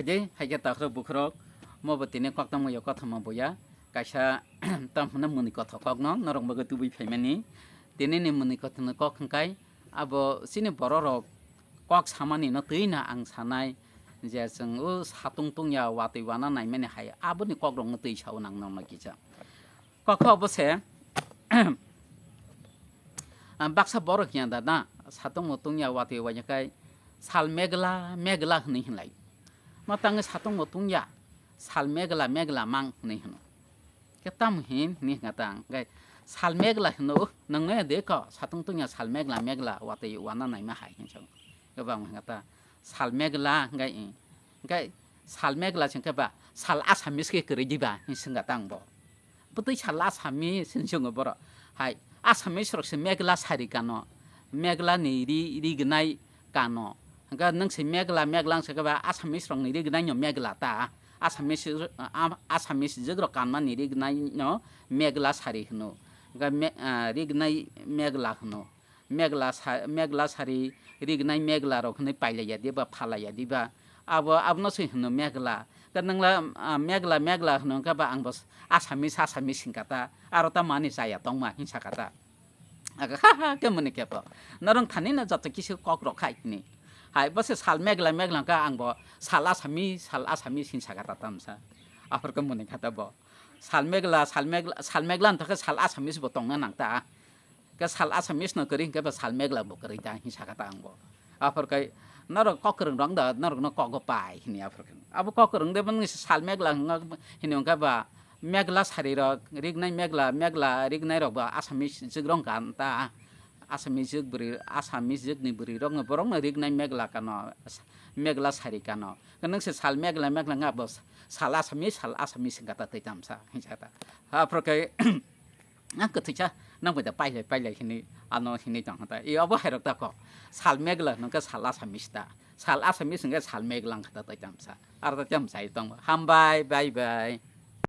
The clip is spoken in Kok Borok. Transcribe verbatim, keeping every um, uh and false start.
Haikhe, haikhe takhurok bukhurok, mo bo tini kok tangma yo kothoma boya, kaisa tam hwnna mwnwi kothok kokno norok bagwi tubui phaimani. Tini ni mwnwi kothokni kok hwnkhe abo chini bororok kok samani no twi no ang sanai je chwng o satung tungya watwi wana naimani hai aboni kokrokno twi sao nang norno kisa. Kokho obo se, ah, baksa borok hiya da na, satung bo tungya watwi wainyakhai sal megla megla hwnwi hinlai. Ma tangwi satung bo tungya sal megla megla mang hwnwi hwno. Khe tamo hin hwnwi hwnka ta ang, hwnkhe sal megla hwno, "Uh, nwng no de ko satung tungya sal megla megla watwi wana naima hai," hinwi sa. Khe bo ang hwnka ta, "Sal megla," hwnkhe, hwnkhe, "Sal megla," se hwnkhe ba, "Sal Assamese khe kwrwi diba?" hinwi swngkha ta ang bo. Bwtwi sal Assamese hinwi swngo borok. Hai, Assamese rok se megla sari kano, megla ni ri, ri gwnai kano. Hwnkhe nwng se megla, megla wngsa khe ba Assamese rok ni ri gwnai no megla ta. Assamese, ah, Assamese jwk rok kanma ni ri gwnai no megla sari hwno. Hwnkhe me-, ah, ri gwnai megla hwno. Megla sa-, megla sari, ri gwnai megla rok hwnwi pailaiya diba, phalaiya diba? Abo, abono se hwno megla. Khe nwngla, ah, megla, megla hwno hwnkhe ba ang bo Assamese, Assamese hwnkha ta, aro ta mani chaya tongma hinwi sakha ta. Aga ha ha khe mwnwi khe bo. Norok thani no joto kisi kok rok khai hwnwi. Hai, bo se sal megla, megla hwnkha ang bo sal Assamese, sal Assamese hinwi sakha ta tamsa. Aphor khe mwnwi kha ta bo. Sal megla, sal megla, sal megla wngkha khe sal Assamese bo tongna nang ta. Khe sal Assamese no kwrwi hwnkhe ba sal megla bo kwrwi ta hinwi sakha ta ang bo. Aphor khe norok kok kwrwng rok da norok no kogo pai hwnwi aphor khe. Abo kok kwrwng de bwnwi sal megla hwnwi hwnwi hwnkhe ba megla sari rok, ri gwnai megla, megla ri gwnai rok ba Assamese jwk rok wngkha ta. Assamese jwk bwrwi, Assamese jwk ni bwrwi rok no borok no ri gwnai megla kano, megla sari kano. Khe nwng se sal megla, megla wngkha bo sal Assamese, sal Assamese wngkha ta twi tamsa hinwi sakha ta. Aphor khe, ah, kwthwisa nang bai da pailai pailai hinwi ano hinwi tong kha ta. I abo hai rok ta kok. Sal megla hwnkhe sal Assamese ta. Sal Assamese hwnkhe sal megla wngkha ta twi tamsa. Aro ta tamsa i tongo. Hambai, bye bye.